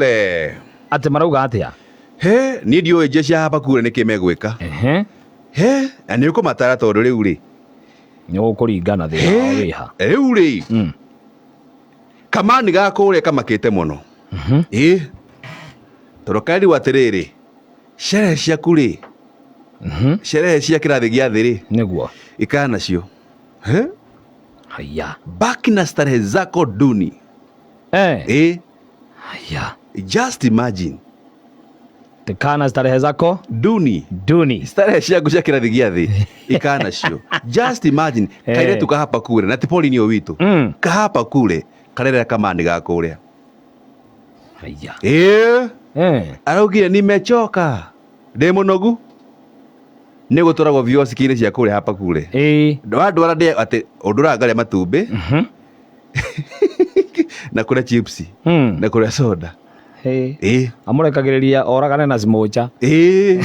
Le. Atĩ marauga atĩa? He, niĩ ndiũĩ jeshi ya hapa kure nĩkĩ megwĩka. Ehe. He, na nĩ ũkũmatara tondũ rĩu rĩ. Nĩ ũkũringana thĩna wao wĩha. Rĩu rĩ. Kamani ga kũrĩa kamakĩte mũno. Ĩ. Tondũ karirwo atĩrĩrĩ, sherehe ciaku rĩ, sherehe cia kĩrathi gĩa thĩ rĩ, Nĩguo. ikara nacio. He? Haya. Baki na starehe zako duni. Eh. Ĩ. Haya. Just imagine. Tekana starehe zako duni. Duni. Starehe ciaku cia kĩrathi gĩa thĩ ikara nacio. Just imagine. Eh. Kairetu kahapa kure na ti Pauline ũyũ witũ. Kahapa kure karerera kamani ga kũrĩa. Haya. Ĩ. Eh. Araugire nimechoka. Ndĩ mũnogu. Nĩ gũtwaragwo vioski-inĩ cia kũrĩa hapa kure. Ĩ. Wandwara ndĩe atĩ ũndũraga ngarĩa matumbĩ. Na kũrĩa chips. Na kũrĩa soda. Hey. Ĩ. Amũrekagĩrĩria oragane na smocha. Ĩ.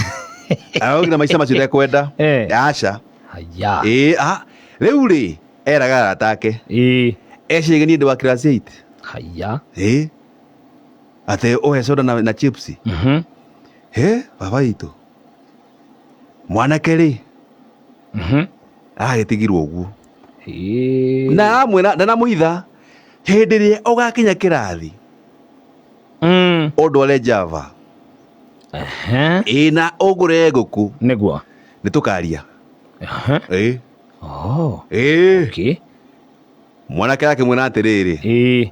Araugire maica macio ndekwenda. Eh. Aca. Haya. Ĩ, ah, rĩu rĩ eraga arata ake. Ĩ. Eciragia niĩ ndĩ wa class 8. Haya. Ĩ. Atĩ ũhe soda na chips. He, baba witũ. Mwanake rĩ. Agĩtigirwo ũguo. Ĩ. Na amwĩra ndanamũhitha hĩndĩ ĩrĩa ũgakinya kĩrathi. Ũndware Java. Ehe. Ĩ na ũngũrĩre ngũkũ. Nĩguo. Nĩ tũkaria. Ehe. Ĩ. Oh. Ĩ. Okay. Mwanake akĩmwĩra atĩrĩrĩ. Ĩ.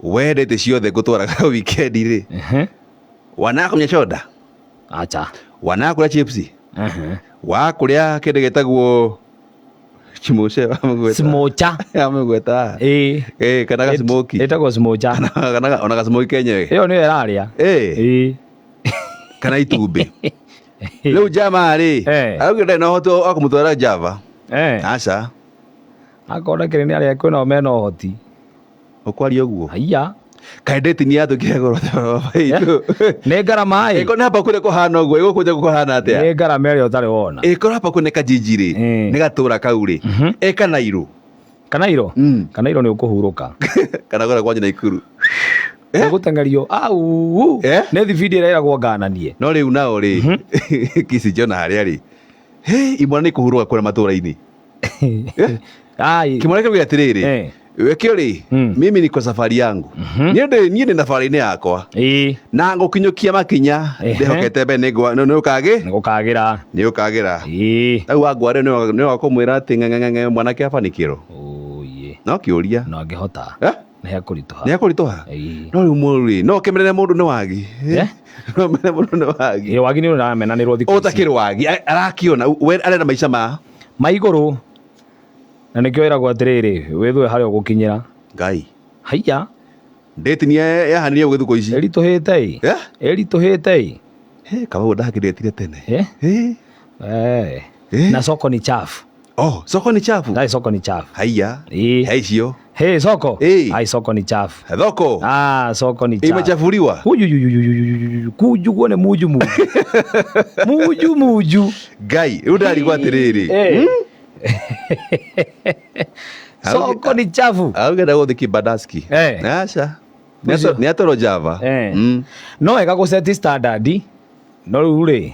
Wendete ciothe ngũtwaraga weekend rĩ. Ehe. Wanakunywa soda? Acha. Wanakũrĩa chips? Ehe. Wakũrĩa kĩndũ gĩtagwo chimoche amũgweta. Smocha. Amũgweta. Ĩ. Ĩ, kana gasmoki. Ĩtagwo smocha. Kana ona gasmoki kenyewe. Ĩyo nĩyo ĩrarĩa. Ĩ. Ĩ. Kana itumbĩ. Rĩu jama rĩ, Eh. araugire ndarĩ na ũhoti wa kũmũtwara Java. Eh. Aca. Akorwo ndakĩrĩ nĩ arĩa kwĩnao mena ũhoti. Ũkwaria ũguo. Haiya. Kaĩ ndĩti nĩ yathũkire goro Eh? Nĩ ngarama ĩ. Ĩko nĩ hapa kũrĩa kũhana ũguo, ĩgũkũ nja kũhana atĩa? Nĩ ngarama ĩrĩa ũtarĩ wona. Ĩkorwo hapa kũrĩ kajiji rĩ, Eh. nĩ gatũra kau rĩ, ĩ Kanairo. Kanairo? Kanairo nĩ ũkũhurũka. Kana kũrĩa kwanyu Naikuru. Nĩ gũteng'erio au. Eh? Nĩ thibindi ĩrĩa ĩragwo ngananie. No rĩu nao rĩ, Kisi Jona harĩa rĩ, he imwana nĩ kũhurũka kũrĩa matũra-inĩ. Ai. Kĩmwana kĩu atĩrĩrĩ, Eh. wekĩo rĩ, mimi niko safari yangu. Niĩ ndĩ niĩ ndĩ thabarĩ-inĩ yakwa. Ĩ. Na ngũkinyũkia makinya Ehe. ndĩhokete mbere nĩ nĩ ũkagĩ Nĩ gũkagĩra. nĩ ũkagĩra. Ĩ. Rĩu wangware nĩ wakũmwĩra atĩ ng'eng'eng'e mwanake abanikĩrwo. Oye. No kĩũria. No angĩhota. Eh? Nĩ hekũritũha. Nĩ ekũritũha? Ĩ. No rĩu mũndũ rĩ, no ũkĩmenere mũndũ nĩ wagi. Eh? No ũmenere mũndũ nĩ wagi. Ĩ wagi nĩ ũramenanĩrwo thikũ ici. Ũtakĩrĩ wagi, arakĩona we arenda maica ma Ma igũrũ. Na nĩkĩo ĩragwo atĩrĩrĩ, wĩthũe harĩa ũgũkinyĩra. Ngai. Haiya. Ndĩti nĩ yahanire ũguo thikũ ici. Ĩritũhĩte ĩ. Eh? Ĩritũhĩte ĩ. He, kaba ũguo ndakĩndĩtire tene. Eh? Eh? Eh. Eh? Na soko ni chafu. Oh, soko ni chafu? Ai, soko ni chafu. Haiya. Ĩ. He icio. Hey, soko. Ĩ. Ai, soko ni chafu. Thoko. Ah, soko ni chafu. Imechafuliwa. Uyuyuyuyuyuyu. Kuju kuone muju muju. Muju muju. Ngai, rĩu ndarigwo atĩrĩrĩ. Eh. Soko ni chafu. Arauga gũthiĩ Kibadaski. Eh. Aca. Ũcio. Nĩ atwarwo Java. Eh. No wega gũceti standard. No rĩu rĩ,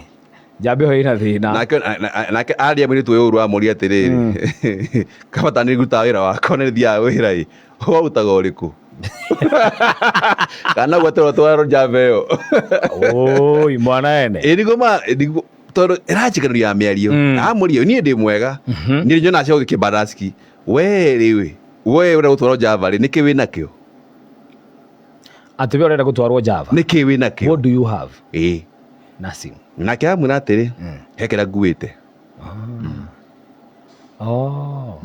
njamba ĩyo ĩna thĩna. Nake nake aria mũirĩtu ũyũ ũru amũria atĩrĩrĩ. Kaba ta nĩ ngutaga wĩra wakwa nĩ thiaga wĩra ĩ. Warutaga ũrĩkũ? Kana gweterwo twarwo Java ĩyo. Oi, mwana ene. Ĩ nĩguo ma nĩguo tondũ ĩranjikanĩrio ya mĩario. Amũria niĩ ndĩ mwega. Niĩ nyonaga cia gũthiĩ Kibadaski. We rĩ we, we ũrenda gũtwarwo Java rĩ, nĩkĩ wĩnakĩo? Atĩ we ũrenda gũtwarwo Java. Nĩkĩ wĩnakĩo? What do you have? Ĩ. Nothing. Nake amwĩra atĩrĩ, he kĩrĩa nguĩte. Oh.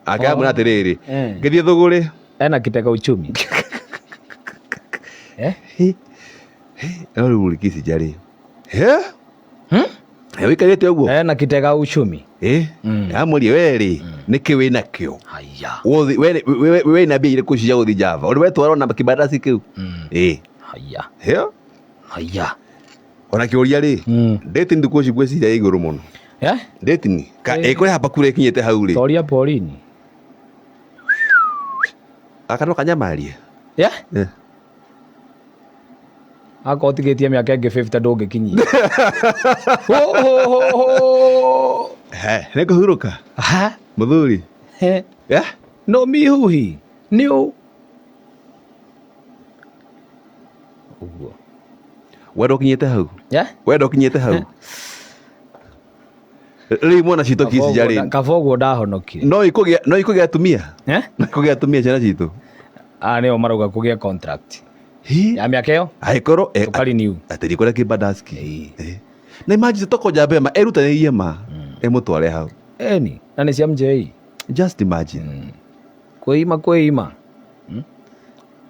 Ake amwĩra atĩrĩrĩ, Eh. ngĩthiĩ thũgũrĩ. Ena kitega uchumi. Eh? No rĩu rĩ Kisi rĩ. He? He wĩikarĩte ũguo? Ena kitega uchumi. Ĩ? Amũria we rĩ, nĩkĩ wĩnakĩo? Haya. Wothe we we wĩna mbia irĩkũ cia gũthiĩ Java? Ũrĩ wetwarwo na kibandasi kĩu? Ĩ. Haya. Heo? Haya. Ona kĩũria rĩ, ndĩti thikũ ici ngwĩciria ĩ igũrũ mũno. Eh? Ndĩtini. Ka ĩkũrĩa hapa kura ĩkinyĩte hau rĩ. Toria porini. Gaka no kanyamarie. Yeah? Eh. Akorwo ũtigĩtie mĩaka ĩngĩ 50 ndũngĩkinyia. Ho, ho, ho, ho. He, nĩ kũhurũka Ha? mũthuri. He. Eh? No mihuhi nĩ ũ ũguo. We ndũkinyĩte hau. Yeah? We ndũkinyĩte hau. Rĩu mwana citũ kicija rĩ Kaba ũguo ndahonokire. no ikũgĩa, no ikũgĩa atumia. Eh? No ikũgĩa atumia ciana citũ. Aya nĩo marauga kũgĩa contract Hi. ya mĩaka ĩyo Angĩkorwo tũkarenew. atĩrĩ kũrĩa kĩbandaski. Ĩĩ. Eh. Na imagine toko njambe ma erutanĩirie ma ĩmũtware hau. Eni na nĩ cia mjei. Just imagine. Kwĩima kwĩima.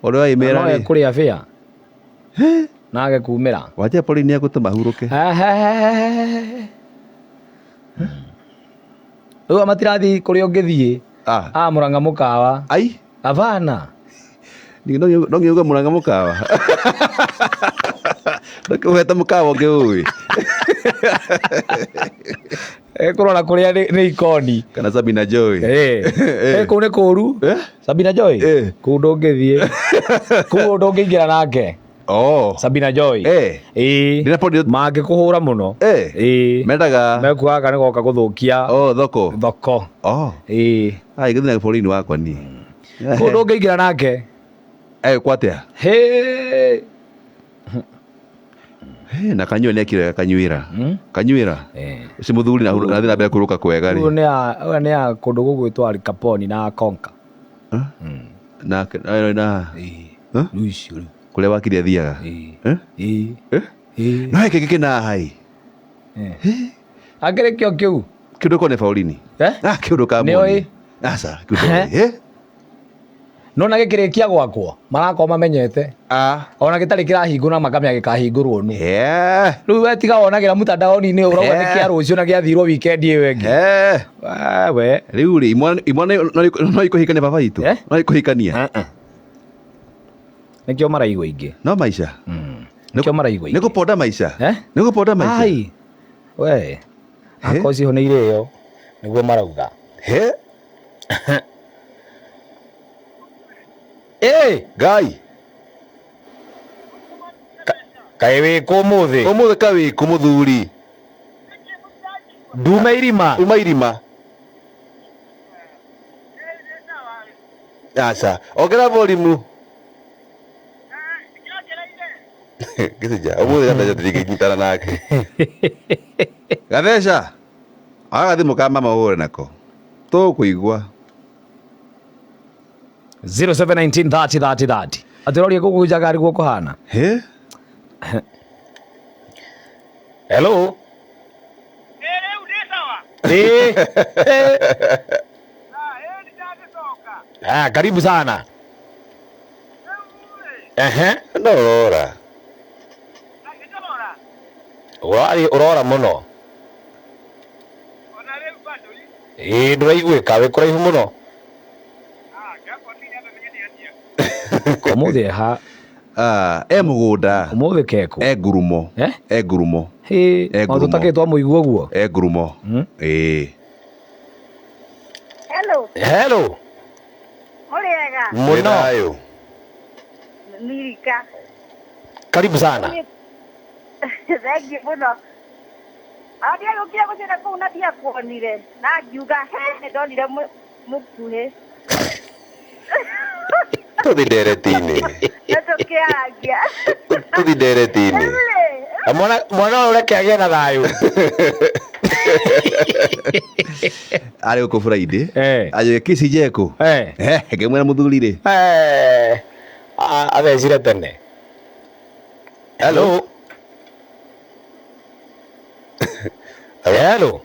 Ũrĩa waimĩra No rĩ. ekũrĩa bĩa na age kumĩra. Wajia pori nĩ egũtũma hurũke. Rĩu matirathiĩ kũrĩa ũngĩthiĩ. Ah. A Mũrang'a mũkawa. Ai. Havana. No ngiuga Mũrang'a mũkawa. Ndũkĩũhete mũkawa ũngĩ ũĩ. Kũrora kũrĩa nĩ ikoni. Kana Sabina Joy. Eh. Eh, kũu nĩ kũũru. Eh? Sabina Joy. Eh. Kũu ndũngĩthiĩ. Kũu ndũngĩingĩra nake. Oh. Sabina Joy. Eh. Ĩĩ. Ndĩna podi- Mangĩkũhũra mũno. Eh. Ĩĩ. Mendaga. Mekuaga nĩ goka gũthũkia Oh, thoko. thoko. Oh. Ĩĩ. Ai, gĩthiĩ na bũrũri-inĩ wakwa niĩ. Kũu ndũngĩingĩra nake. Eh, kwatia. Hĩ. He, na kanyua nĩ akire kanyuĩra. Kanyuĩra. Eh. Ũcio mũthuri na na na mbere kũrũka kwega Ũyũ rĩ. nĩ a ũyũ nĩ a kũndũ gũgwĩtwo Al Capone na Konka. Na na na Ĩĩ. Huh? Rĩu icio rĩu. kũrĩa wakiri athiaga. Ĩĩ. Eh? Ĩĩ. Eh? Ĩĩ. No heke gĩkĩ na hai. Akĩrĩ kĩo kĩu. Kĩndũ kone baũrini. Eh? Ah, kĩndũ ka Nĩoĩ? moni. Aca, kĩndũ. Eh? No na gĩkĩrĩkia gwakwo marakorwo mamenyete. Ah. Ona gĩtarĩ kĩrahingũrwo na makamenya gĩkahingũrwo nũ. Eh. Rĩu we tiga wonagĩra mtandaoni-inĩ ũrauga nĩ Eh. kĩa rũciũ na gĩathirwo weekend ĩyo ĩngĩ. Eh. We. Rĩu rĩ, imwana imwana no ikũhikania baba itũ. Eh? No ikũhikania. Nĩkĩo maraigua ingĩ. No maica. Nĩkĩo maraigua Nĩ ingĩ. kũponda maica. Eh? Nĩ kũponda maica. Ai. We. Akorwo ciho nĩ irĩo nĩguo marauga. He? Ĩ, Ngai. kaĩ wĩ kũ ũmũthĩ? Ũmũthĩ ka wĩ kũ mũthuri? Ndume irima. Uma irima. Aca, ongera volume. Gĩcija, ũmũthĩ Gatheca tũtingĩnyitana nake. Gatheca, aga gathimũ ka mama ũhũre nako. Tũkũigua. 0719 30 30 30. Atĩrorie gũkũ njaga guo kũhana. He? Hello. Ĩ. Ah, karibu sana. Ehe. No ũrora. Ũrarĩ ũrora mũno. Ĩ, ndũraiguĩka wĩ kũraihu mũno. Ũmũthĩ ha Ah, e mũgũnda. ũmũthĩ kekũ. E ngurumo. Eh? E ngurumo. Hĩ, E maũndũ ngurumo. takĩ twamũigua ũguo. E ngurumo. Ĩĩ. Hello, Hello. mũrĩega Mũno. Thayũ. Mirika. Karibu sana. Thengiũ mũno. Ndiagũkire gũcera kũu na ndiakuonire na ngiuga he nĩ ndonire mũkuhĩ Tũthi ndereti-inĩ. na tũkĩarangia. Tũthi ndereti-inĩ. Rĩu-rĩ, Mwana mwana ũyũ reke agĩe na thayũ. Arĩ gũkũ Friday. Eh. Anjĩre kĩci njekũ. Eh. Eh, ngĩmwĩra mũthuri rĩ. Eh. Athecire tene. Hello. Hello.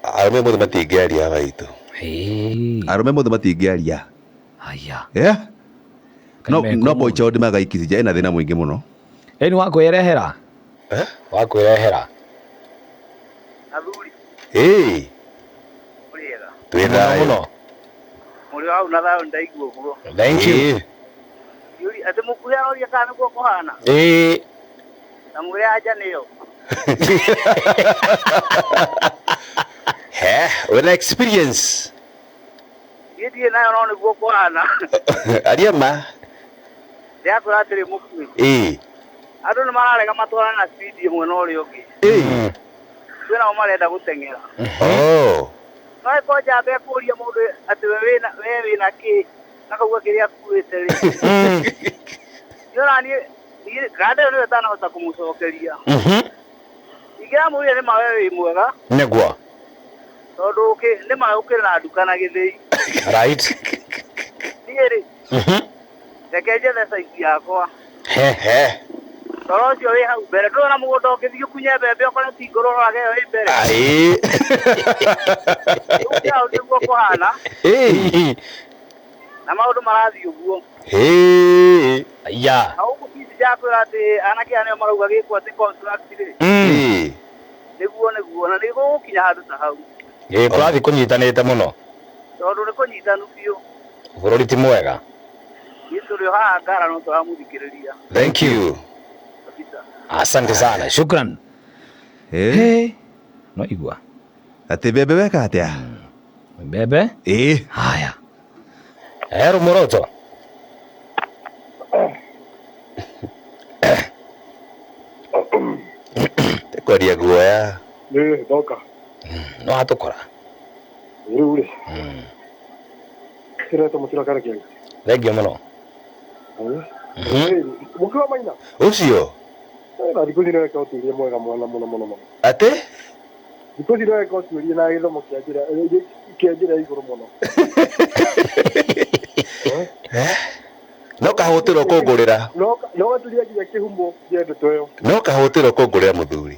Arũme mũthĩ matingĩaria haha itũ. Hĩ. Arũme mũthĩ matingĩaria. Aya. Yeah. No Kaĩ no mekũ boy child maga ikicija ena thĩna mũingĩ mũno. Ĩ nĩ wakwĩrehera? Eh? Wakwĩrehera. Athuri Ĩĩ. mũrĩega Twĩ Mũno thayũ. mũno. mũrĩ hau na thayũ ndaigua ũguo Thank you. Ĩĩ. Yuri atĩ mũkuhĩ aroria kana nĩguo kũhana Ĩĩ. na mwĩre anja nĩyo He, wĩna experience. niĩ ndirĩ nayo no nĩguo kũhana Aria ma. ndĩrakwĩra atĩrĩ mũkuhĩ Ĩĩ. Andũ nĩ mararega matwarane na speed ĩmwe na ũrĩa ũngĩ. Ĩĩ. Kwĩna o marenda gũteng'era. Oh. No ĩkorwo njamba ĩkũria mũndũ atĩ we wĩna we wĩna kĩ na kauga kĩrĩa akuĩte rĩ. Niĩ ona niĩ niĩ kanda ĩyo nĩyo ĩtanahota kũmũcokeria. Ingĩramũria nĩ ma we wĩ mwega Nĩguo. tondũ nĩ ma ũkĩrĩ na nduka na gĩthĩi. Right. Niĩ rĩ reke njethe saizi yakwa. He. Toro ũcio wĩ hau mbere ndũrona mũgũnda ũngĩthiĩ ũkunye mbembe ũkore ti ngũrũ ũrorage ĩyo ĩ mbere. Ai. Rĩu hau nĩguo kũhana Ĩĩ. na maũndũ marathiĩ ũguo. Ĩĩ. Aya. Na gũkũ ici ndakwĩra atĩ anake aya nĩo marauga gĩkũ atĩ contract rĩ Ĩĩ. nĩguo nĩguo na nĩgũgũkinya handũ ta hau Ĩ kũrathiĩ kũnyitanĩte mũno. tondũ nĩ kũnyitanu biũ. Bũrũri ti mwega. Niĩ tũrĩ o haha ngara no tũramũthikĩrĩria Thank you. kabisa. Asante sana. Shukran. Eh. Hey. No igua. Atĩ mbembe weka atĩa? Mbembe. Ĩĩ. Haya. Hero moroto. Kwendia guoya. Nĩ ndoka No hatũkora. rĩu rĩ kĩretwo mũtira karekega Thengiũ mũno. mũkĩ wa maina Ũcio. na thikũ ici nĩweka ũtuĩria mwega mwana mũno mũno mũno Atĩ? thikũ ici nĩweka ũtuĩria na gĩthomo kĩa njĩra kĩa njĩra ya igũrũ mũno No kahũtĩro kũngũrĩra. no gaturia nginya kĩhumo kĩa ndeto ĩyo No kahũtĩro kũngũrĩra mũthuri.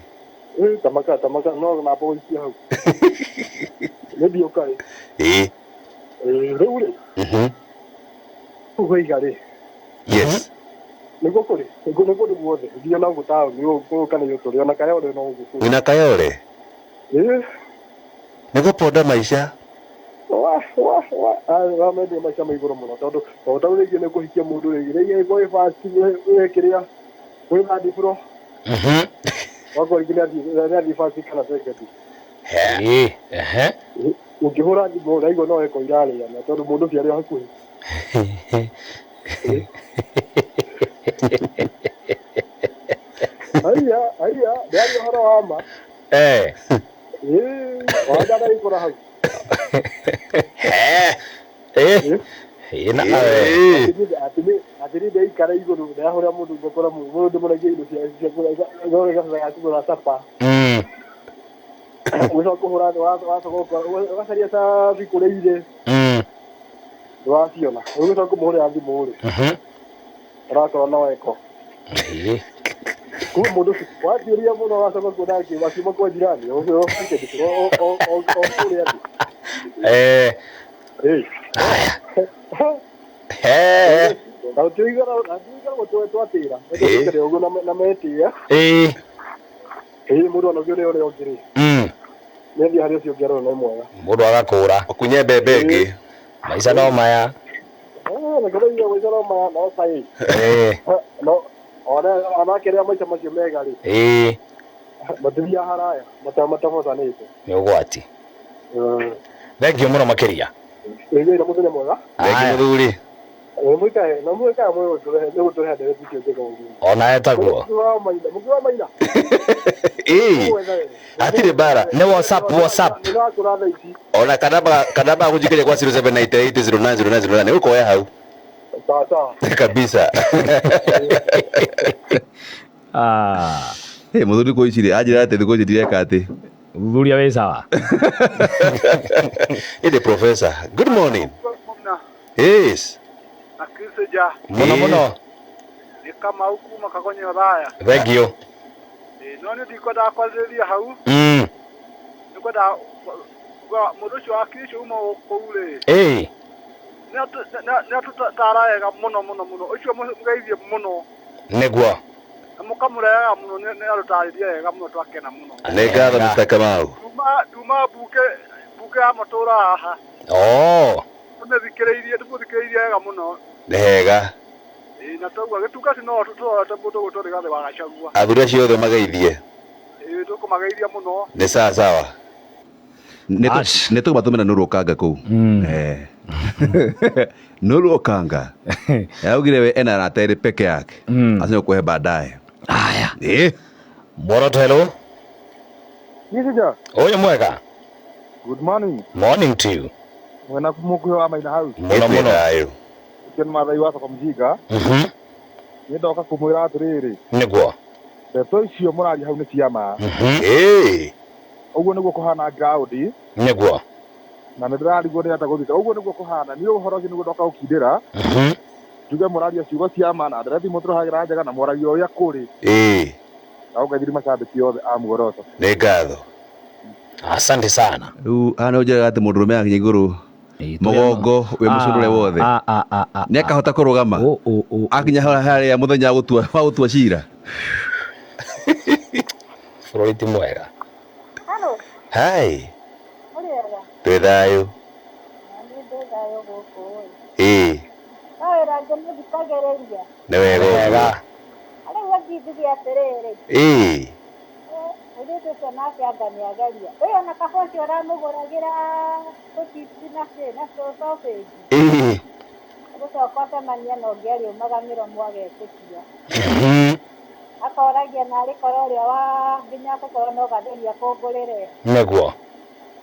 Tamaka tamaka no namba gũikia hau nĩ ndiũka ĩ. Ĩĩ. Rĩu rĩ ũguo iga rĩ Yes. nĩguo kũrĩ nĩguo nĩ kũndũ guothe nginya na gũkũ taũni gũkũ kana tũrĩ ona Kayole no ũguo kũrĩ. Wĩna Kayole. Ĩĩ. Nĩ gũponda maica. Wa wa wa wa mendia maica ma igũrũ mũno tondũ o ta rĩngĩ nĩ kũhikia mũndũ rĩngĩ rĩngĩ gwĩ first wĩ kĩrĩa gwĩ third floor wakorwo rĩngĩ nĩ athiĩ first kana second. Ĩ. Ehe. Ũngĩhũra thimũ ũraigua no eko irarĩana tondũ mũndũ ũcio arĩ o hakuhĩ. Haiya haiya ndĩraria ũhoro wa ma. Eh. Ĩĩ wanja ndagĩkora hau. Ĩ. Ĩ na Ĩĩ. Atĩ niĩ ndaikara igũrũ ndĩrahũra mũndũ ngakora mũndũ ndĩmũragia indo cia kũgũra kũgũra capa. Ũgĩcoka kũhũra wacoka ũgacaria cabi kũrĩa irĩ ndũraciona. Ũgĩcoka kũmũhũrĩra thimũ rĩ ũrakora no eko. Ĩ. Kuma mũndũ ũcio watuĩria mũno wacoka kuona akiuma kwa jirani o kũrĩa thĩ. Eh. Ĩĩ. Haya. He. Na tũtiigana twatĩra tũikare ũguo na metĩĩa. Ĩ. Ĩĩ mũndũ ona ũngĩ ũrĩa ũngĩ rĩ nĩ athiĩ harĩ ũcio ũngĩ arona nĩ mwega. Mũndũ agakũra. Ũkunye mbembe ĩngĩ. Maica no maya. Reke ndauga maica no maya no kaĩ. Ĩ. No ona onake rĩrĩa maica macio mega rĩ Ĩ. matithiaga haraya matabocanĩte. Nĩ ũgwati. Thengiũ mũno makĩria. Ĩgĩire mũthenya mwega. Thengi Haya. mũthuri. Mwĩkae na mwĩkae nĩgũtũrehe ndereti icio njega ũguo. Ona etagwo. Mũkĩ wa maina mũkĩ wa maina. Ĩĩ. Hatirĩ mbara. Nĩ WhatsApp WhatsApp. Nĩrakũra thaa ici. Ona kana bagũnjikĩria kwa 0798090909 nĩ ũkoya hau. Sawa sawa. Kabisa. Ah. Ĩ mũthuri thikũ ici rĩ anjĩra atĩ thikũ ici ndireka atĩ. Thuthuria wĩ sawa. Ĩndĩ professor. Good morning. Yes. Na Kristo ja Mũno mũno. nĩ Kamau kuma Kagonyo Thaya. Thengiũ. No nĩ ndikwendaga kwarĩrĩria hau nĩkwendaga mũndũ ũcio wa Kristo uma kũu rĩ Ĩ. nĩ atũtara wega mũno mũno mũno ũcio mũgeithie mũno Nĩguo. na mũkamũrehaga mũno nĩ arũtarĩria wega mũno twakena mũno. Nĩ ngatho Mr. Kamau. Nduma mbunge ya matũra haha Oh. tũmĩthikĩrĩirie tũmũthikĩrĩirie wega mũno. Nĩ hega. Ĩĩ na twaigua gĩtungati no tũrorete mũndũ ũgwĩtwo Rigathĩ wa Gachagua. Athuri acio othe mageithie. Ĩĩ tũkũmageithia mũno. Nĩ sawa sawa. Ash. Nĩ tũgũmatũmĩra Nuru Okanga kũu. Eh. Nuru Okanga. Yaugire we ena arata erĩ peke yake. Acio kũhe baadaye. Aya. Ĩ. Muoroto hello. Nisikia. Ũyũ mwega. Good morning. Morning to you. Mwena mukuyo wa Maina House. Mũno mũno. Thayũ. Ken mathai wa soko mjinga. Nĩ ndoka kũmwĩra atĩrĩrĩ. Nĩguo. Ndeto icio mũraria hau nĩ cia ma. Ĩ. Ũguo nĩguo kũhana ground Nĩguo. na nĩ ndĩrarigwo nĩ atagũthita. Ũguo nĩguo kũhana. Niĩ ũhoro ũcio nĩguo ndoka gũkindĩra. Njuge mũraria ciugo cia ma na nderethi mũtũrehagĩra njega na mwaragia ũrĩa kũrĩ. Ĩ. Na ũngaithiri macambĩki othe a Muoroto. Nĩ ngatho. Asante sana. Rĩu haha nĩ ũnjĩraga atĩ mũndũrũme akinya igũrũ mũgongo wĩ mũcũrũre wothe nĩ akahota kũrũgama akinya harĩa mũthenya wa gũtua cira. Bũrũri ti mwega. Hello. Hai. Mũrĩ ega? Twĩ thayũ. Na niĩ ndĩ thayũ gũkũ ĩ. Ĩ. No wĩra ngĩmũthikagĩrĩria. Nĩ wega ũguo. Rĩu anginjuge atĩrĩrĩ. Ĩ. Mũirĩtu ũcio nake anga nĩageria. Ũyũ ona kaba ũcio ũramũgũragĩra tũchips na kĩ na sausage. Ĩ. Gũcoka ũcemanie na ũngĩ arĩũmaga mĩromo agetĩkia. Akoragia narĩ korwo ũrĩa wa nginya gũkorwo no gatheria kũngũrĩre. Nĩguo.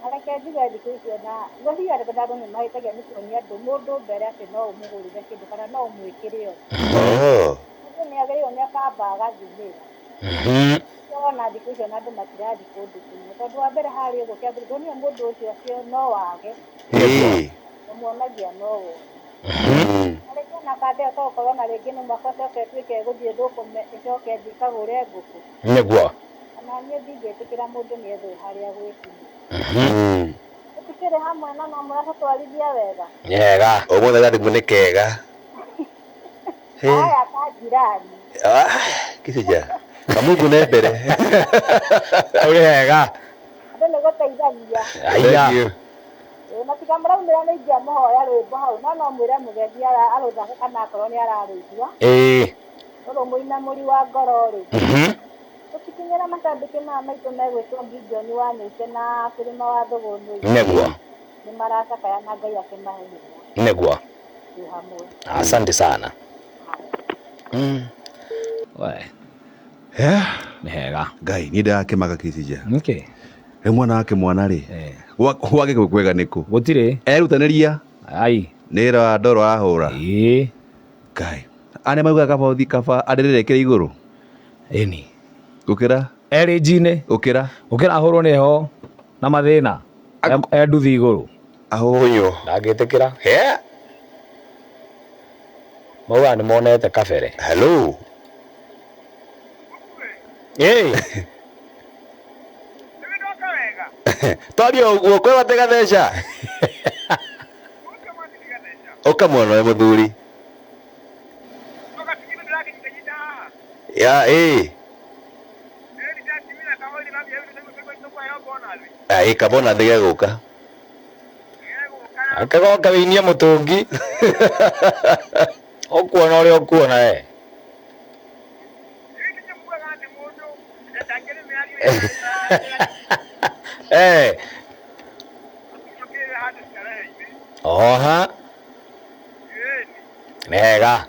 Areke njuge thikũ icio na gũthiĩ andũ andũ nĩ mahĩtagia nĩ kuonia andũ mũndũ mbere atĩ no ũmũgũrĩre kĩndũ kana no ũmwĩkĩre ũndũ. Mũndũ nĩ agĩrĩirwo nĩ akamba agathimĩra. Wona thikũ icio na andũ matirathiĩ kũndũ kũmwe tondũ wa mbere harĩa ũguo kĩambĩrĩria ndonire mũndũ ũcio atĩ no wage. Ũmuonagia no wone. Areke ona kande ĩyo tokorwo na rĩngĩ nĩ mwaka ũcoke ĩtuĩke ĩgũthiĩ thũkũme ĩcoke ĩthiĩ ĩkagũre ngũkũ. Nĩguo. Ona niĩ ndingĩtĩkĩra mũndũ nĩ ethwo harĩa gwĩkinyia. Tũtikĩrĩ hamwe na no mũratũtwarithia wega. Wega. Ũmũthĩ gathimũ nĩ kega. Aya ka jirani. Kicija. Kamungu nĩ mbere. Ũrĩ wega. Andũ nĩ gũteithania. Aya. Na tiga mũraumĩra nĩ ingĩamũhoya rwĩmbo hau no no mwĩre mũgethi arũthake kana akorwo nĩ ararũigua. Ĩĩ. Ũrũ mũinamũri wa ngoro rĩ. Tũtikinyĩra macambĩki maya maitũ megwĩtwo Gideon wa Nyũike na Kĩrĩma wa Thũgũnũ. Nĩguo. Nĩ maracakaya na Ngai akĩmahe hinya. Nĩguo. Twĩ hamwe. Asante sana. We. Nĩ hega. Ngai niĩ ndĩrakĩmaka Kicija. Nĩkĩ? Rĩu mwana wake mwana rĩ. Gwake kwĩ kwega nĩkũ? Gũtirĩ. Erutanĩria. Ai. Nĩ ra ndoro arahũra. Ĩĩ. Ngai. Arĩa maugaga kaba ũthi kaba arĩrĩre kĩrĩ igũrũ. Ĩni. Gũkĩra. Erĩ njinĩ. Gũkĩra. Gũkĩra ahũrwo nĩ heho na mathĩna. E nduthi igũrũ. Ahũnywo. Ndangĩtĩkĩra. Maugaga nĩ monete kabere. Hello. Ĩĩ. Twaria ũguo kwĩ gatigatheca. Ũka mwana we mũthuri. Ya ĩĩ. Ai kabona thige gũka. Akagoka wĩinie mũtũngi. Ũkuona ũrĩa ũkuona we. Eh. Oha. Nĩ hega.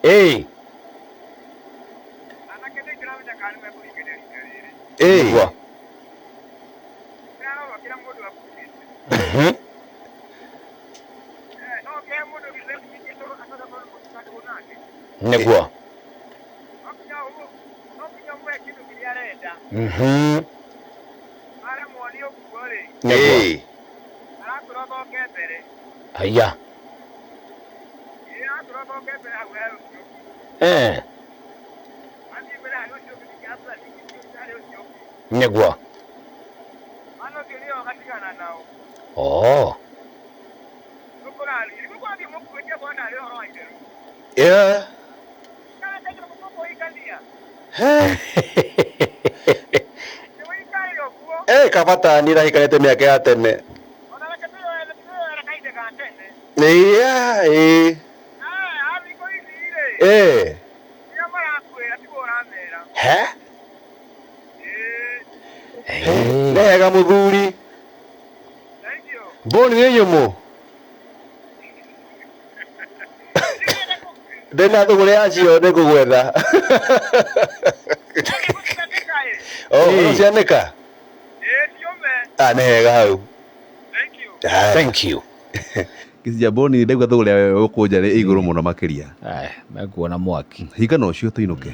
Ĩĩ. Ĩĩ. Nĩguo. Nĩguo. Nĩguo. Aya. Eh. Nĩguo. Oh. Yeah. Eh, kabata ni rahikanĩte mĩaka ya tene. Yeah, ĩĩ. Eh. He? Nĩ hega mũthuri. Mbũni nĩ nyũmũ. Ndĩna thũgũrĩ yacio nĩ ngũgwetha. Oh, Ĩĩ. cianĩka? Ah, nĩ hega hau. Haya. Thank you. Kĩcijamboni ndauga thũgũrĩ ya gũkũnja nĩ igũrũ mũno makĩria. Aya, mekuona mwaki. Hinga na ũcio tũinũke.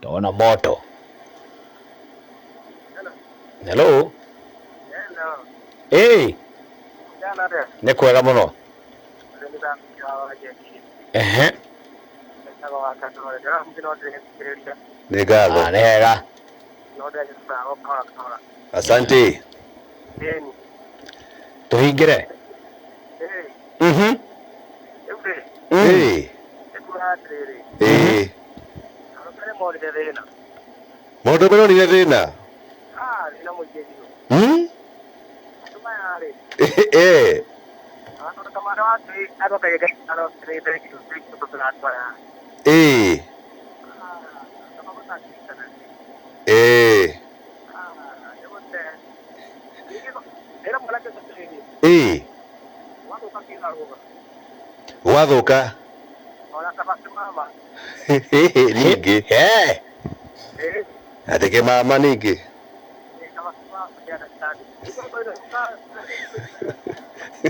Taona moto. Hello. Ĩĩ, nĩ kwega mũno. Ehe. Nĩ ngatho. Ah, nĩ hega. Asante. Tũhingĩre. Mhm. Ĩĩ. Ĩĩ. Maũndũ meronire thĩna. Hmm? Ĩĩ. Ĩĩ. Ĩĩ. Ĩĩ. Gwathũka. Ningĩ. Eh. Atĩ kĩmama ningĩ.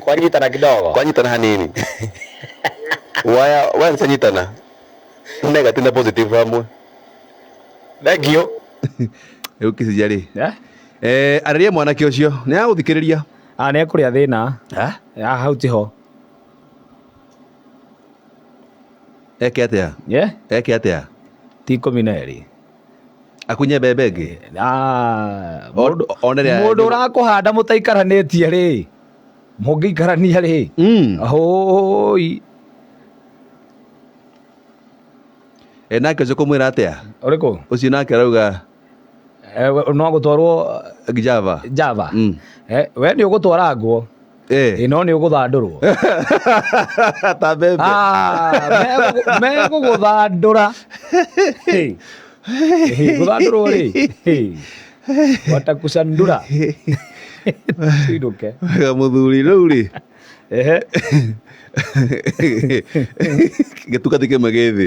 Kwanyitana kidogo. Kwanyitana hanini. Waya waya nĩcianyitana. Negative na positive hamwe. Thank you. Rĩu kĩcija rĩ. Eh? Eh, arĩria mwanake ũcio nĩ agũthikĩrĩria. Ah, nĩ ekũrĩa thĩna. Ah, hau tiho. Eke atĩa? Yeah? Eke atĩa? Ti 12. Akunye mbembe ĩngĩ? Ah, One rĩa- mũndũ ũrakũhanda mũtaikaranĩtie rĩ, mũngĩikarania rĩ, hũi. E, nake ũcio kũmwĩra atĩa? Ũrĩkũ? Ũcio nake arauga Eh, no gũtwarwo Java. Java. Mm. Eh, we nĩ ũgũtwarangwo. Eh. Ĩ, no nĩ ũgũthandũrwo. Ta mbembe. Ah, megũgũthandũra. Hey. Hey, gũthandũrwo rĩ. Hey. Watakucandura. Tuinũke. Wega mũthuri rĩu rĩ. Ehe. Gĩtukati kĩmwe gĩ thĩ.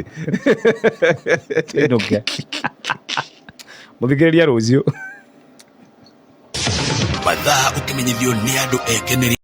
Tuinũke. Mũthikĩrĩria rũciũ. Mathaa ũkĩmenyithio nĩ andũ ekeneri.